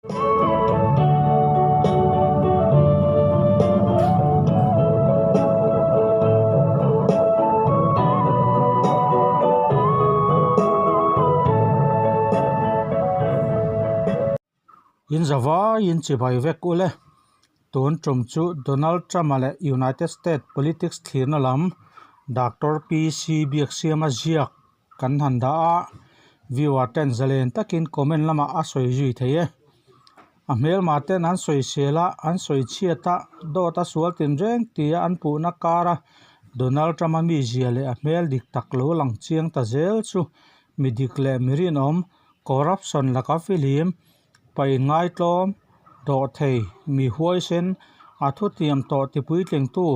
In zavaiin chibai vek ule. Tun tum chu Donald Trump-a leh United States politics thlirna lam Doctor PC Biaksiama ziak kan han dah a, viewer ten zalen takin comment lamah a sawi zui thei e. A hmelma ten an sawi sel a, an sawi chhiat a, dawt a sual tinreng tia an puhna kara Donald Trump-a mizia leh a hmel dik tak lo lang chiang ta zel chu mi dik leh mi rinawm Corruption laka fihlim, paih ngaitlawm, dawhthei, mi huaisen, a thutiam tawh tipuitlingtu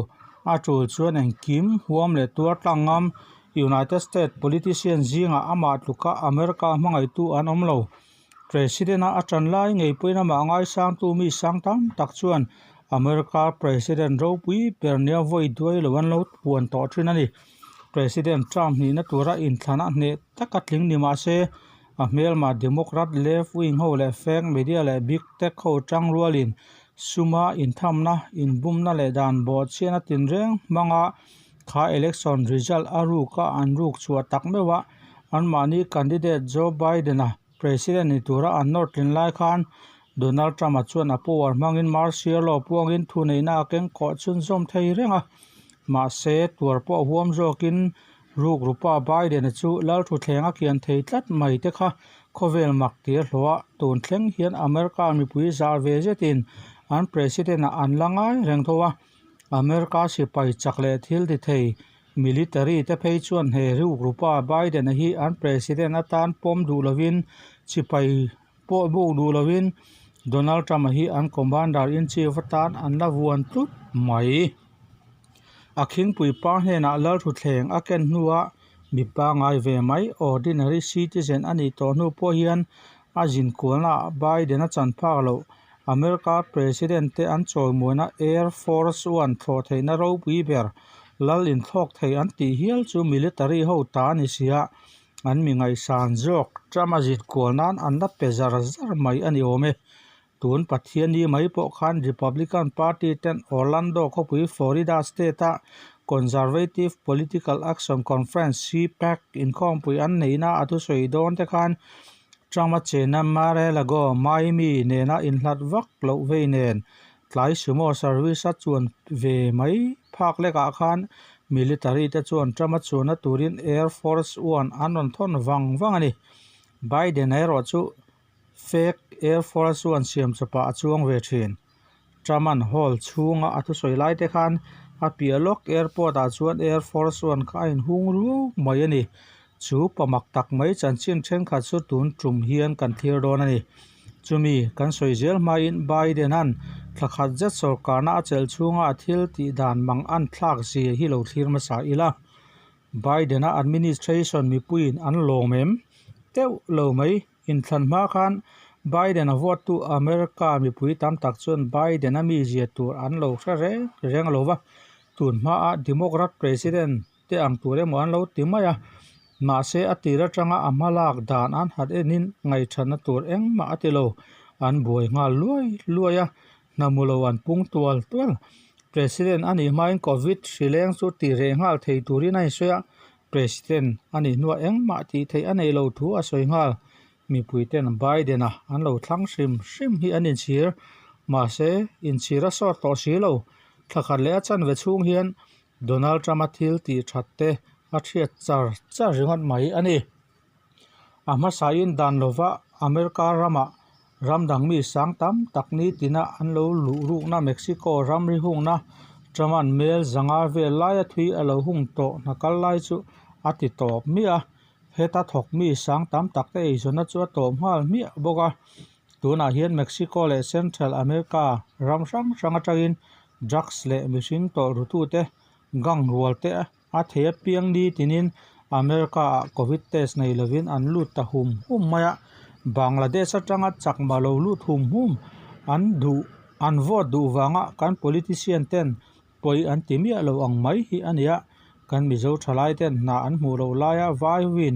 a tul chuan engkim huam leh tuar tlang ngam. United States politician zingah amah tluka America hmangaihtu an awm lo. President-a a tan lai ngei pawhin amah ngaisangtu mi sang tam tak chuan America President ropui ber nia vawi duai lo an lo puan tawh thin a ni. President Trump nihna tura inthlana hneh taka tling ni mah se, a hmelma Democrat left wing ho leh fake media leh big tech ho tang rualin suma inthamna, inbumna leh dan bawhchhiatna tinreng hmanga kha election result a ruka an ruk chhuah tak meuh a, anmahni candidate Joe Biden-a President ni tura an nawr tlin lai khan Donald Trump-a chuan a power hmangin martial law puangin thuneihna a keng kawh chhunzawm thei reng a. Mahse, tuar pawh huam zawkin rukrupa Biden-a chu lalthuthleng a kian thei tlat mai te kha khawvel mak ti a hlawh a, tun thleng hian America mipui zah ve zetin an President-ah an la ngai reng tho a. America sipai chak leh thil ti thei Military te phei chuan he rukrupa Biden-a hi an President atan pawm duh lovin sipai pawh buk duh lovin Donald Trump-a hi an Commander in Chief atan an la vuan tlut mai. A khingpui pa hnenah lalthuthleng a ken hnuah mi pangai ve mai ordinary citizen a nih tawh hnu pawh hian a zinkualnaah Biden-a chan phak loh America President te an chawimuaina Air Force One thlawh theihna ropui ber lal inthlawk thei an tih hial chu military ho ta a ni sia, an mi ngaihsan zawk Trump a zinkual nan an la pe zar zar mai a ni awm e. Tun Pathianni mai pawh khan Republican Party ten Orlando khawpui Florida State-a Conservative Political Action Conference, CPAC, inkhawmpui an neihna a thusawi dawn te khan Trump-a chenna Mar-a-Lago, Miami nena inhlat vak loh vei nen tlai sumo service a chuan ve mai phak lekah khan military te chuan Trump-a chuanna turin Air Force One an rawn thawn vang vang a ni. Biden-a erawh chu Fake Air Force One siam chawpah a chuang ve thin. Truman Hall chhunga a thusawi lai te khan a piah lawk airport ah chuan Air Force One kha a inhung ruau mai a ni. Chu pamak tak mai chanchin thenkhat chu tun tum hian kan thlir dawn a ni. Chumi kan sawi zel hmain Biden-a'n thla khat zet sawrkarna a chelh chhunga a thil tih dan mang an thlak zia hi lo thlir hmasa ila. Biden-a administration mipuiin an lawm em? Teuh lo mai. Inthlan hma khan Biden-a vote-tu America mipui tam tak chuan Biden-a mizia tur an lo hre reng reng lo va, tun hmaa Democrat President te ang tur emaw an lo ti mai a. Mahse, a tir atanga a hma lak dan an hat enin ngaihṭhatna tur engmah a ti lo. An buai nghal luai luai a, hnamu lo an pung tual tual. President a nih hmain Covid hrileng chu ti reh nghal thei turin a insawi a, President a nih hnuah engmah tih theih a neih lo thu a sawi nghal. Mipuiten Biden-a an lo thlang hrim hrim hi an inchhir. Mahse, inchhir a sawt tawh si lo. Thla khat leh a chanve chhung hian Donald Trump-a thil tih that te a hriat char char ringawt mai a ni. A hmasain dan lova America ramah ram dang mi sang tam tak ni tina an lo luh rukna Mexico ramri hungna Trump-a'n mel zanga vel laia thui a lo hung tawh hna kal lai chu a ti tawp miah a, heta thawk mi sang tam tak te eizawnna chu a tawp nghal hmiah bawk a. Tunah hian Mexico leh Central America ram hrang hrang atangin drugs leh mihring tawlh rutute gang rual te A thei apiang ni tinin America ah Covid test nei lovin an lut ta hum hum mai a, Bangladesh atanga chakma lo lut hum hum an duh an vote duh vanga kan politician ten pawi an ti miah lo ang mai hi a nia, kan Mizo thalai ten hna an hmuh loh laia vai win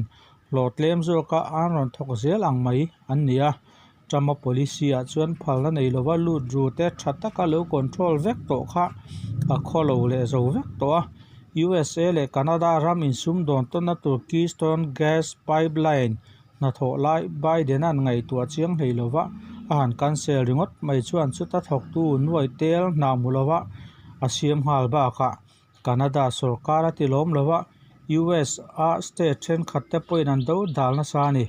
hlawh tlem zawka an rawn thawk zel ang mai an nia. Trump-a policy-ah chuan phalna nei lova lut ru te tha taka lo control vek tawh kha a khaw lo leh zo vek tawh a. USA leh Canada ram insumdawn tawnna tur Keystone Gas Pipeline hnathawh lai Biden-a'n ngaihtuah chiang hlei lova a han cancel ringawt mai chuan chuta thawktu nuai tel hna hmu lova a siam nghal bakah Canada sorkar a ti lawm lova US-a state thenkhat te pawhin an do dal nasa a ni.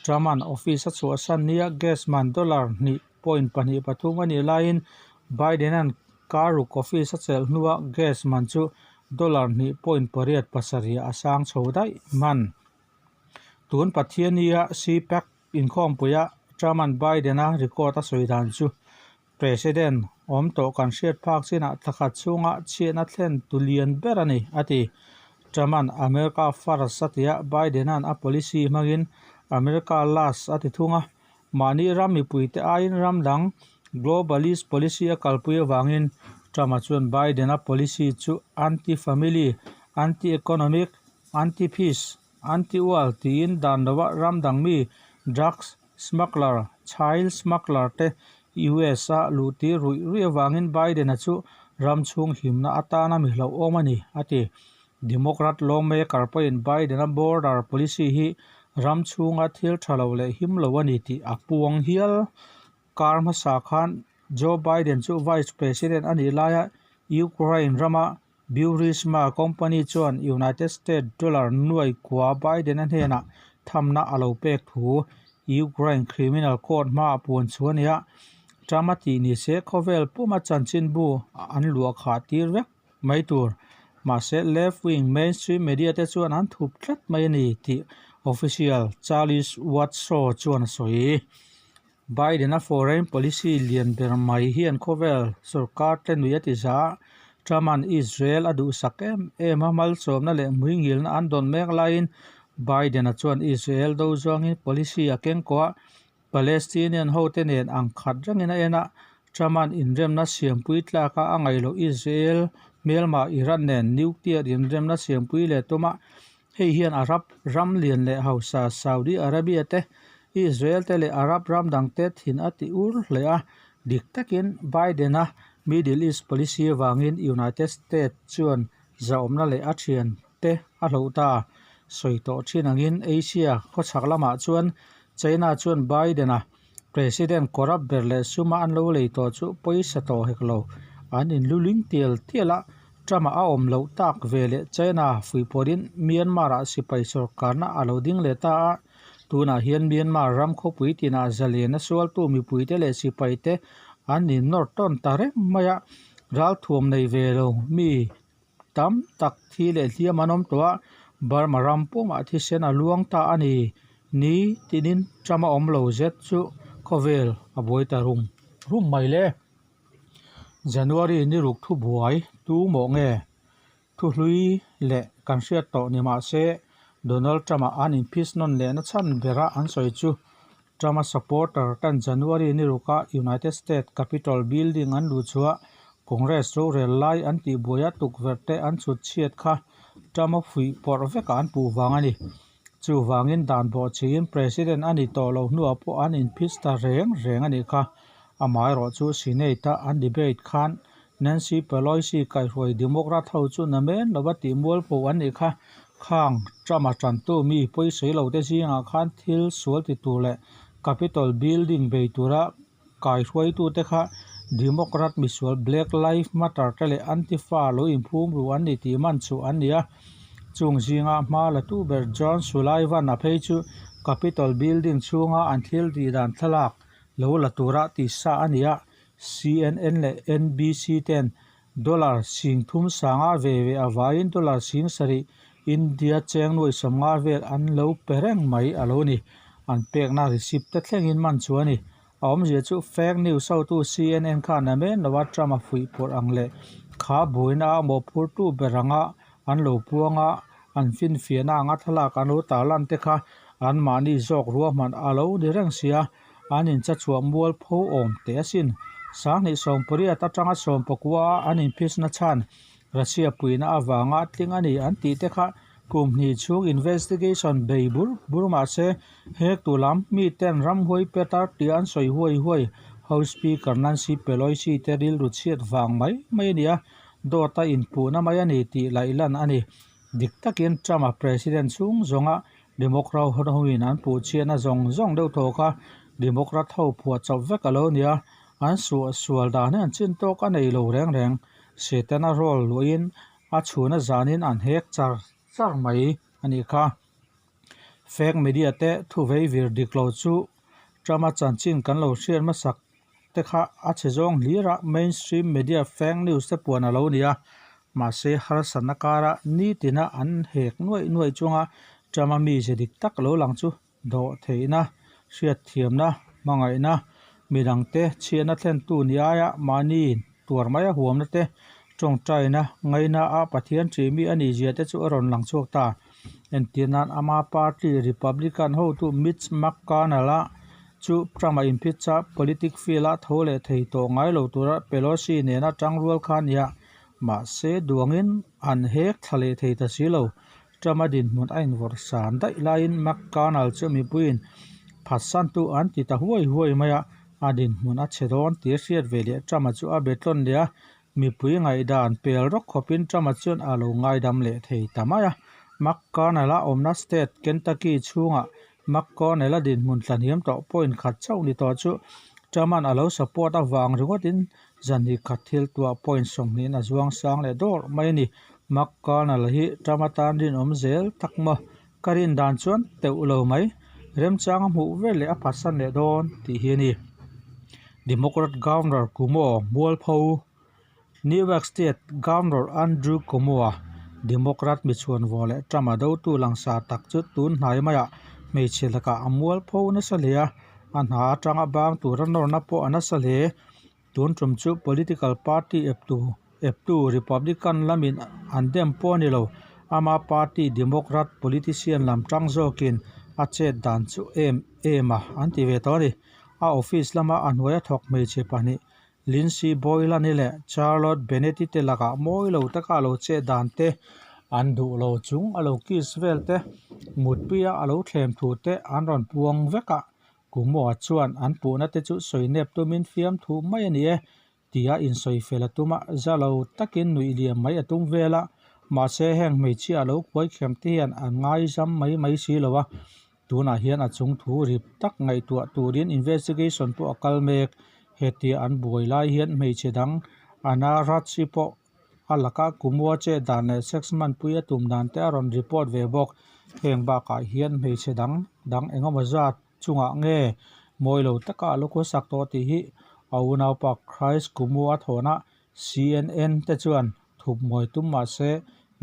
Trump-a'n office a chhuahsan nia gas man dollar hnih point pahnih pathum a nih laiin Biden-a'n car ruk office a chelh hnuah gas man chu dollar hnih point pariat pasarih a sang chho daih hman. Tun Pathiania CPAC inkhawmpuia Trump-a'n Biden-a record a sawi dan chu President awm tawh kan hriat phak chinah thla khat chhunga chhiatna thlen tu lian ber a ni, a ti. Trump-a'n America First a ti a, Biden-a'n a policy hmangin America Last a ti thung a. Mahni ram mipuite aiin ram dang globalist policy a kalpui avangin Trump-a chuan Biden-a policy chu anti-family, anti-economic, anti-peace, anti-world tiin dan lova ram dang mi drugs Smuggler, child smuggler te US a luhtir ruih ruih avangin Biden-a chu ram chhung himna atana mi hlauhawm a ni, a ti. Democrat lawmaker pawhin Biden-a border policy hi ram chhunga thil tha lo leh him lo a ni tih a puang hial. Kar hmasa khan Joe Biden chu Vice President a nih laia Ukraine rama Burisma company chuan United States dollar nuai kua Biden-a hnenah thamna a lo pek thu Ukraine criminal court hmaah puan chhuah a ni a. Trump-a tih ni se khawvel puma chanchinbu an luah khah tir vek mai tur. Mahse, left-wing mainstream media te chuan an thup tlat mai a ni tih official Charles Watshaw chuan a sawi. Biden-a foreign policy lian ber mai hian khawvel sorkar te nui a ti za a, Trump-a'n Israel a duhsak em em a, malsawmna leh hmuingilna an dawn mek laiin Biden-a chuan Israel do zawngin policy a keng kawh a, Palestinian hote nen ang khat rengin a en a, Trump-a'n inremna siampui tlaka a ngaih loh Israel hmelma Iran nen nuclear inremna siampui leh tum a, Hei hian Arab ram lian leh hausa Saudi Arabia te, Israel te leh Arab ram dang te thin a ti ur hle a. Dik takin Biden-a Middle East policy avangin United States chuan zahawmna leh a thian te a hloh ta. Sawi tawh thin angin Asia khawchhak lamah chuan China chuan Biden-a President corrupt ber leh suma an lo lei tawh chu pawisa tawh hek lo. An inluling tial tial a, Trump-a a awm loh tak ve leh China fuihpawhin Myanmar-ah sipai sorkarna a lo ding leh ta a. Tunah hian Myanmar ram khawpui tinah zalena sualtu mipuite leh sipaite an innawr tawn ta reng mai a, ralthuam nei ve lo mi tam tak thi leh hliam an awm tawh a, Burma ram pumah thisen a luang ta a ni. Ni tinin Trump-a awm lo zet chu khawvel a buai ta rum rum mai le. January ni ruk thu buai tu mawh nge? Thu hlui leh kan hriat tawh ni mah se Donald Trump-a an inphis nawn lehna chhan bera an sawi chu Trump-a supporter tan January ni ruka United States Capitol building an luh chhuah Congress rorel lai an tihbuaia tukverh te an chhut chhiat kha Trump-a fuih pawrh vekah an puh vang a ni. Chuvangin dan bawhchhiin President a ni tawh lo hnuah pawh an inphis ta reng reng a nih kha. Amaherawh chu Senate-a an debate khan Nancy Pelosi kaihruai Democrat ho chu namen lova tih mualpho an nih kha. Khang Trump-a tantu mi pawisawi lote zingah khan thil sual ti tur leh Capitol building bei tura kaihruaitute kha Democrat misual Black Lives Matter te leh Antifa lo inphum ru an ni tih man chhuah an ni a. Chung zinga hma latu ber John Sullivan-a phei chu Capitol building chhunga an thil tih dan thlalak lo la tura tihsa a ni a, CNN leh NBC ten Dollar sing thum sanga ve ve avaiin dollar sing sarih India cheng nuai sawmnga vel an lo pe reng mai a lo ni. An pekna receipt te thlengin man chu a ni. A awmzia chu fake news hotu CNN khan a men lova Trump a fuih pawrh ang leh kha buaina a mawhphurtu ber anga an lo puang a, an finfiahna anga thlalak an lo tarlan te kha anmahni zawk ruahman a lo ni reng sia. An inchachhuah mual pho awm teh asin. Sanghnih sawmpariat atanga sawmpakua an inphisna chhan Russia puihna avanga tling a ni an tih te kha Kum hnih chhung investigation bei bur bur mah se, hektu lam miten ramhuai Peter tia an sawi huai huai House Speaker Nancy Pelosi te rilru chhiat vang mai mai a ni a, dawt a inpuhna mai a ni tih laih lan a ni. Dik takin Trump-a President chhung zawnga Democrat hoin an puh chhiatna zawng zawng deuh tawh kha Democrat ho phuah chauh vek a lo ni a, an suah sual dan hi an chin tawk a nei lo reng reng. Setana role luahin a chhuna zanin an hek char char mai a nih kha. Fake media te thuvei vir dik lo chu Trump-a chanchin kan lo hriat hmasak te kha a chhe zawng hlir a, mainstream media fake news te puan a lo ni a. Mahse, harsatna kara nitina an hek nuaih nuaih chunga Trump-a mize dik tak lo lang chu dawh theihna, hriatthiamna, hmangaihna, midangte chhiatna thlentu ni aia mahni tuar mai a huamna te, tawngtaina, ngaina a Pathian ṭih mi a nih zia te chu a rawn lang chhuak ta. Entir nan ama party Republican hotu Mitch McConnell-a chu Trump-a inphitsa politic field-a tho leh thei tawh ngai lo tura Pelosi nena tangrual kha a ni a, mahse duangin an hek thla leh thei ta si lo. Trump-a dinhmun a invawrh san daih laiin McConnell chu mipuiin phatsantu an ti ta huai huai mai a, a dinhmun a chhe dawn tih a hriat ve leh Trump-a chu a be tlawn leh a, mipui ngaihdan pel rawk khawpin Trump-a chuan a lo ngaidam leh thei ta mai a. McConnell-a awmna state Kentucky chhungah McConnell-a dinhmun tlahniam tawh point khat chauh ni tawh chu Trump-a'n a lo support avang ringawtin Zanhnih khat thil tuah point sawmhnihin a zuang sang leh dawr mai a ni. McConnell hi Trump atan rinawm zel tak maw? Ka rin dan chuan teuh lo mai. Remchang a hmuh vel leh a phatsan leh dawn tih hi a ni. Democrat Governor Cuomo mualpho New York State Governor Andrew Cuomo-a Democrat michhuanvawh leh Trump-a dotu langsar tak chu tun hnai maiah hmeichhe lakah a mualpho nasa hle a, a hna atanga bang tura nawrna pawh a nasa hle. Tun tum chu political party eptu eptu Republican lamin an dem pawh a ni lo. Ama party Democrat politician lam tang zawkin a chet dan chu em em a an ti ve tawh a ni. A office lama a hnuaia thawk hmeichhe pahnih Lindsey Boylan-i leh Charlotte Bennett-i te lakah mawi lo taka a lo chet dan te, an duh lo chung a lo kiss vel te, mutpuia a lo thlem thu te an rawn puang vek a. Kumoa chuan an puhna te chu sawi nep tumin fiam thu mai a ni e tia insawi fel a tum a, za lo takin nuih liam mai a tum vel a, mahse heng hmeichhia a lo kuai khem te hian an ngaizam mai mai si lo a, tunah hian a chung thu rip tak ngaihtuah turin investigation pawh a kal mek, hetia an buai lai hian hmeichhe dang Anna Raj-i pawh A laka Kumua che dan leh sex hmanpui a tum dan te a rawn report ve bawk. Heng bakah hian hmeichhe dang dang engemaw zat chungah nge mawi lo taka a lo khuasak tawh tih hi a unaupa Christ Kumua thawhna CNN te chuan thup mawi tum mahse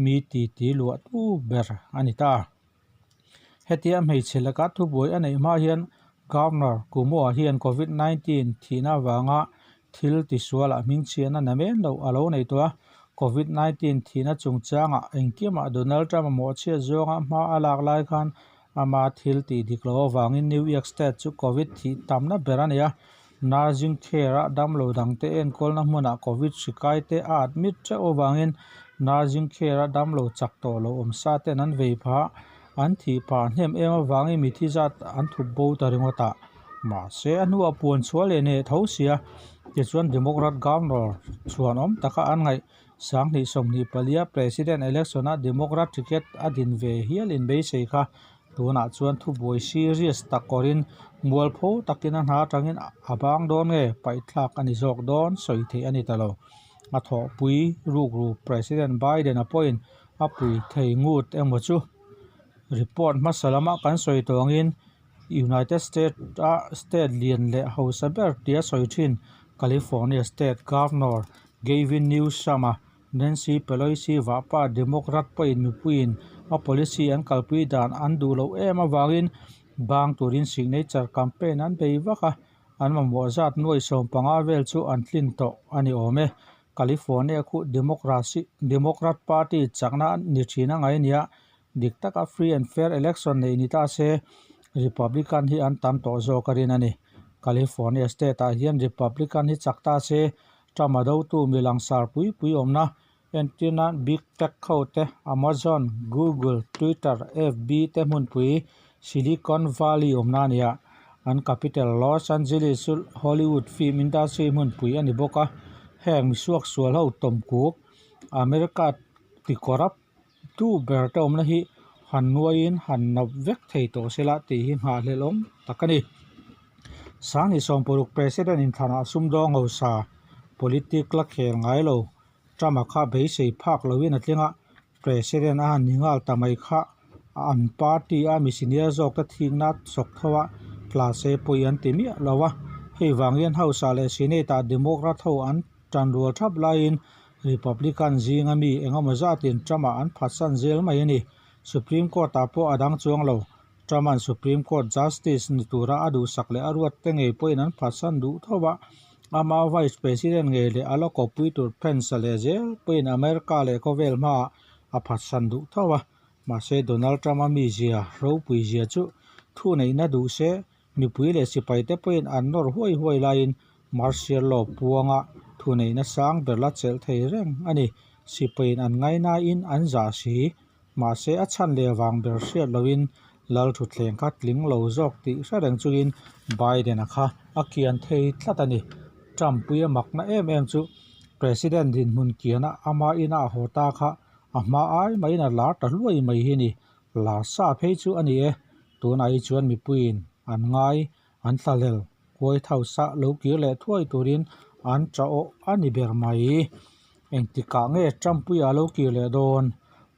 mi titi luah tu ber a ni ta. Hetia hmeichhe laka thubuai a neih hma hian Governor Cuomo-a hian Covid 19 thihna avanga thil tisualah hmingchhiahna na men loh a lo nei tawh a. Covid 19 thihna chungchangah engkimah Donald Trump-a mawhchhiat zawnga hma a lak lai khan ama thil tih dik loh avangin New York State chu Covid thih tamna ber a ni a. Nursing care-a damlo dangte enkawlna hmunah Covid hri kaite a admit teuh avangin nursing care-a damlo chak tawh lo awm sa ten an vei phah a, an thih phah hnem em avangin mithi zat an thup bo ta ringawt a. Mahse, a hnuah puan chhuah leh neh tho sia, tichuan Democrat Governor chhuanawm taka an ngaih Sanghnih 24-a President election-a Democrat ticket a din ve hial inbeisei kha tunah chuan thubuai serious tak kawrin mualpho takin a hna atangin a bang dawn nge paihthlak a ni zawk dawn sawi theih a ni ta lo. A thawhpui rukru President Biden-a pawhin a pui thei ngut emaw chu report hmasa lama kan sawi tawh angin United States-a state lian leh hausa ber tia sawi thin California State Governor Gavin Newsom-a Nancy Pelosi vahpa Democrat pawhin mipuiin a policy an kalpui dan an duh loh em avangin bang turin signature campaign an bei vak a, an mamawh zat nuai 15 vel chu an tlin tawh a ni awm e. California khu Democracy Democrat Party chakna ni thin a ngai nia, dik taka free and fair election neih ni ta se Republican hi an tam tawh zawk a rin a ni. California state ah hian Republican hi chak ta se Trump a dotu mi langsar pui pui awmna Entir nan Big Tech ho te, Amazon, Google, Twitter, FB te hmunpui Silicon Valley awmna a ni a. An capital Los Angeles chu Hollywood film industry hmunpui a ni bawk a. Heng misuak sual ho tawmkuk America ti corrupt tu ber te awmna hi han nuaiin han nawp vek thei tawh se la tih hi nghahhlelh awm tak a ni. Sanghnih sawmparuk President inthlanah sumdawng hausa politic la khel ngai lo Trump-a kha beisei phak loin a tling a, President a han ni nghal ta mai kha an party a mi senior zawk te thikna sawk tho a tla se pawi an ti miah lo a. Hei vang hian House-ah leh Senate-ah Democrat ho an tan rual thap laiin Republican zinga mi engemaw zatin Trump-a an phatsan zel mai a ni. Supreme Court-ah pawh a dang chuang lo. Trump-a'n Supreme Court Justice ni tura a duhsak leh a ruat te ngei pawhin an phatsan duh tho a, ama Vice President ngei leh a la kawppui tur Pence-a leh zel pawhin America leh khawvel hmaah a phatsan duh tho a. Mahse Donald Trump-a mizia ropui zia chu thuneihna duh se Mipui leh sipaite pawhin an nawr huai huai laiin Martial Law puanga thuneihna sang ber la chelh thei reng a ni. Sipaiin an ngainain an zah si. Mahse a chhan leh vang ber hriat loin Lal thutthleng kha tling lo zawk tih hre reng chungin Biden-a kha a kian thei tlat a ni. Trump puia makna em em chu President dinhmun kiana ama ina a haw ta kha a hma ai maiin a lar ta hluai mai hi a ni. Lar sa phei chu a ni e, tunah hi chuan mipuiin an ngai, an thlahlel, White House-a lo kir leh thuai turin an tah awh a ni ber mai. Engtikah nge Trump-puia lo kir leh dawn?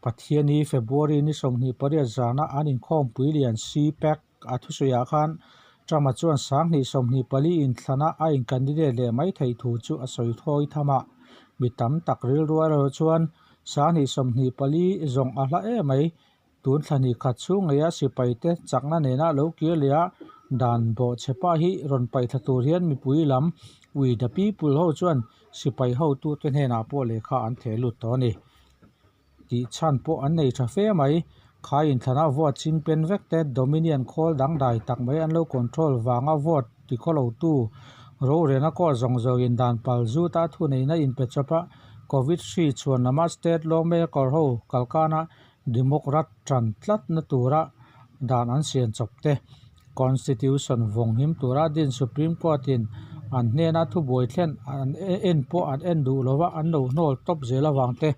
Pathiani February ni 28 zana an inkhawmpui lian CPAC a thusawiah khan Trump-a chuan 2024 inthlana a in-candidate leh mai theih thu chu a sawi thawi tham a. Mi tam tak rilru erawh chuan 2024 zawng a hla em mai. Tun thla hnih khat chhung ngeia sipaite chakna nena lo kir leh a dan bawhchhe pa hi rawn paih thla tur hian mipui lam We the people ho chuan sipai hotute hnenah pawh lehkha an theh lut tawh a ni. Tih chhan pawh an nei tha fe mai. Khai inthlana vote ching pen vek te Dominion khawl dangdai tak mai an lo control vanga vote ti khawlotu rorelna court zawng zawngin dan pal zuta thuneihna inpe chawp a Covid hri chhuan lama state lawmaker ho kalkana Democrat tan tlatna tura dan an siam chawp te, Constitution vawng him tura din Supreme Court in an hnena thubuai thlen an en pawh an en duh lova an lo hnawl tawp zel avang te,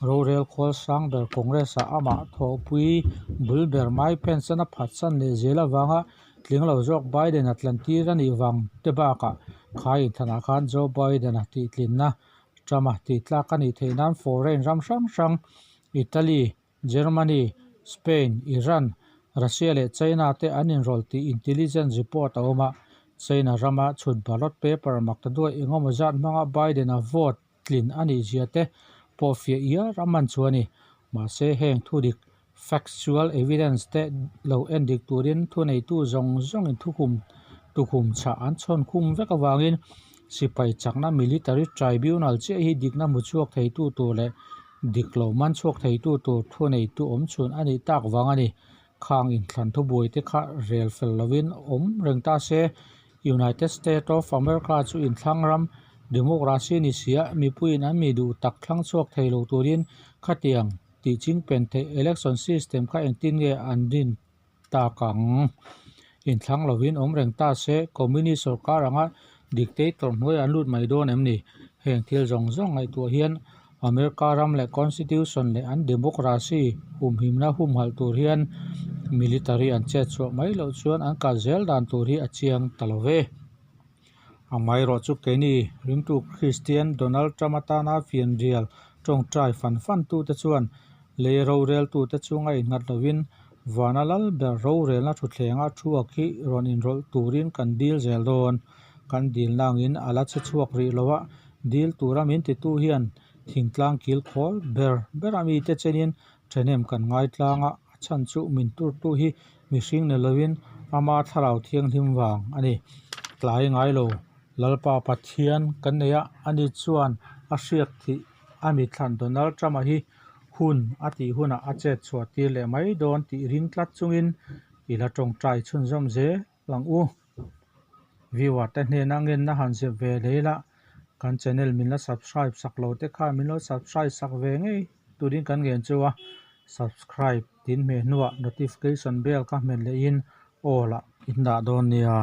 rorel khawl sang ber Congress ah amah thawhpui bul ber Mike Pence an a phatsan leh zel avanga tling lo zawk Biden a tlan tir a nih vang te bakah khai inthanah khan Joe Biden a tihtlinna Trump a tihtlak a nih theih nan foreign ram hrang hrang Italy, Germany, Spain, Iran, Russia leh China te an inrawlh tih intelligence report a awm a. China rama chhut ballot paper mak ta duai engemaw zat hmanga Biden-a vote tlin a nih zia te pawh fiah iar a man chu a ni. Mahse heng thudik, factual evidence, te lo endik turin thuneitu zawng zawngin thukhum tukhum chhah an chhawn khum vek avangin sipai chakna military tribunal chiah hi dikna hmu chhuak theitu tur leh Dik lo man chhuak theitu tur thuneitu awm chhun a nih tak vang a ni. Khang inthlan thubuai te kha rel fel lovin awm reng ta se, United States of America chu inthlang ram democracy ni sia mipuiin an mi duh tak thlang chhuak thei lo turin khatiang tih chingpen theih election system kha engtin nge an rin tak ang. Inthlang lovin awm reng ta se, Communist sorkar anga dictator hnuaiah an lut mai dawn em ni? Heng thil zawng zawng ngaihtuah hian America ram leh Constitution leh an democracy humhimna humhalh tur hian military an chet chhuah mai loh chuan an kal zel dan tur hi a chiang ta lo ve. Amaherawh chu keini ringtu Kristian Donald Trump atana fianrial tawngtai fan fan tute chuan lei roreltute chunga innghat lovin vana lal ber rorelna thutthlengah thuak hi rawn inrawlh turin kan dil zel dawn. Kan dil nangin a la che chhuak rih lo a, dil tura min titu hian thingtlang kil khawl ber bera mite chenin thahnem kan ngaitlang a, a chhan chu min turtu hi Mihring ni lovin ama thlarau thianghlim vang a ni. Tlai ngai lo, Lalpa Pathian kan nei a, ani chuan a hriak thih a mithlan Donald Trump-a hi hun a tih hunah a chet chhuah tir leh mai dawn tih ring tlat chungin i la tawngtai chhunzawm zel ang u. Viewer te hnena ngenna han zep ve leh ila. Kan channel min la subscribe sak lo te khan min lo subscribe sak ve ngei turin kan ngen chu a. Subscribe tin hmeh hnuah notification bell kha hmet lehin all ah in dah dawn nia.